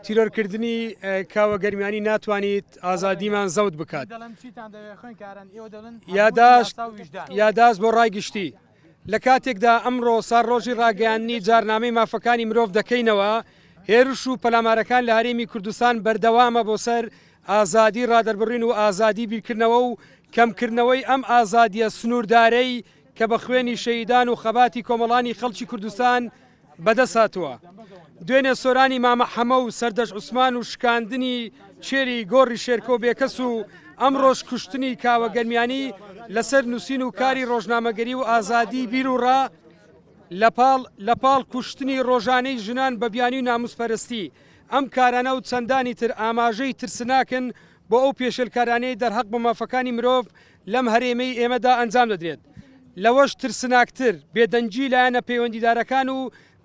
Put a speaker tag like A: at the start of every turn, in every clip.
A: تیرۆرکردنی کاوە گەرمیانی ناتوانیت ئازادیمان زەوت بکات. یاداشت یاداشت بۆ ڕای گشتی لە کاتێکدا ئەمڕۆ ساڵڕۆژی ڕاگەیاندنی جارنامەی مافەکانی مرۆڤ دەکەینەوە، هێرش و پەلامارەکان لە هەرێمی کوردستان بەردەوامە بۆ سەر ئازادی ڕادەربڕین و ئازادی بیرکردنەوە و کەمکردنەوەی ئەم ئازادییە سنووردارەی کە بە خوێنی شەهیدان و خەباتی کۆمەڵانی خەڵکی کوردستان بەدەست هاتووە. دوێنێ سۆرانی مامە حەمە و سەردەشت عوسمان و شکاندنی چێری گۆڕی شێرکۆ بێکەس و ئەمڕۆش کوشتنی کاوە گەرمیانی لەسەر نووسین و کاری ڕۆژنامەگەری و ئازادی بیر و ڕا لەپاڵ لەپاڵ کوشتنی ڕۆژانەی ژنان بە بیانوی ناموسپەرستی ئەم کارانە و چەندانی تر ئاماژەی ترسناکن بۆ ئەو پێشێلکارانەی دەرهەق بە مافەکانی مرۆڤ لەم هەرێمەی ئێمەدا ئەنجام دەدرێت. لەوەش ترسناکتر، بێدەنگی لایەنە پەیوەندیدارەکان و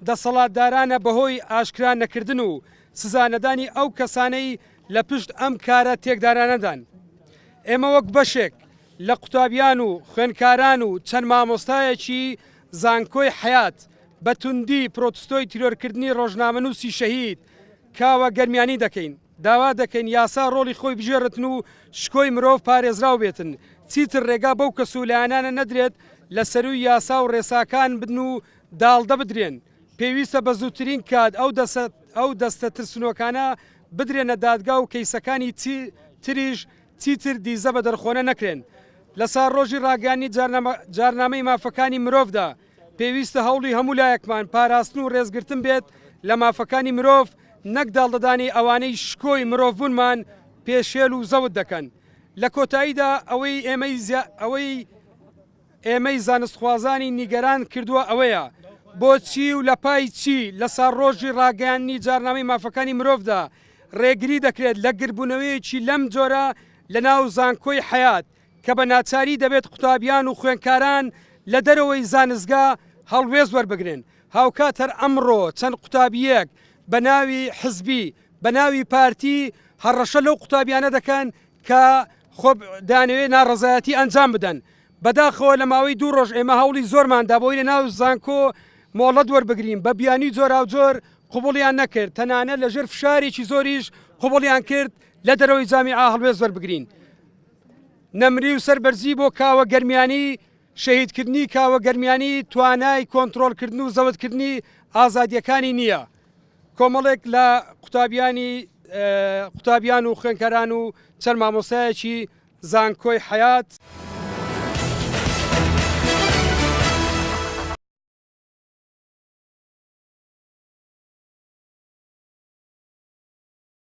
A: دەسەڵاتدارانە بەهۆی ئاشکرا نەکردن و سزا نەدانی ئەو کەسانەی لە پشت ئەم کارە تێکدارانەدان. ئێمە وەک بەشێک لە قوتابیان و خوێندکاران و چەند مامۆستایەکی زانکۆی حەیات بە توندی پرۆتستۆی تیرۆرکردنی ڕۆژنامەنووسی شەهید کاوە گەرمیانی دەکەین. داوا دەکەین یاسا ڕۆڵی خۆی بگێڕێتن و شکۆی مرۆڤ پارێزراو بێتن، چیتر ڕێگا بەو کەس و لایەنانە نەدرێت لە سەرووی یاسا و ڕێساکان بن و داڵدە بدرێن، پێویستە بە زووترین کات ئەو ئەو دەستە ترسنۆکانە بدرێنە دادگا و کەیسەکانی تریش چیتر دیزە بە دەرخۆنە نەکرێن. لە ساڵڕۆژی ڕاگەیاندنی جارنامەی مافەکانی مرۆڤدا، پێویستە هەوڵی هەموو لایەکمان پاراستن و ڕێزگرتن بێت لە مافەکانی مرۆڤ نەک داڵدەدانی ئەوانەی شکۆی مرۆڤبوونمان پێشێل و زەوت دەکەن. لە کۆتاییدا ئەوەی ئێمەی ئەوەی ئێمەی زانستخوازانی نیگەران کردووە ئەوەیە بۆچی و لە پای چی لە ساڵڕۆژی ڕاگەیاندنی جارنامەی مافەکانی مرۆڤدا ڕێگری دەکرێت لە گربوونەوەیەکی لەم جۆرە لە ناو زانکۆی حەیات کە بە ناچاری دەبێت قوتابیان و خوێندکاران لە دەرەوەی زانستگا هەڵوێست وەربگرن، هاوکات هەر ئەمڕۆ چەند قوتابییەک بە ناوی حزبی بە ناوی پارتی هەڕەشە لەو قوتابیانە دەکەن کە خۆ دەیانەوێت ناڕەزایەتی ئەنجام بدەن، بەداخەوە لە ماوەی دوو ڕۆژ ئێمە هەوڵی زۆرمان دا بۆی لە ناو زانکۆ مۆڵەت وەربگرین بە بیانوی جۆراوجۆر قبوڵیان نەکرد تەنانەت لەژێر فشارێکی زۆریش قبوڵیان کرد لە دەرەوەی جامیعە هەڵوێست وەربگرین. نەمری و سەربەرزی بۆ کاوە گەرمیانی، شەهیدکردنی کاوە گەرمیانی توانای کۆنترۆڵکردن و زەوتکردنی ئازادییەکانی نییە. کۆمەڵێک لە قوتابیانی قوتابیان و خوێندکاران و چەند مامۆستایەکی زانکۆی حەیات.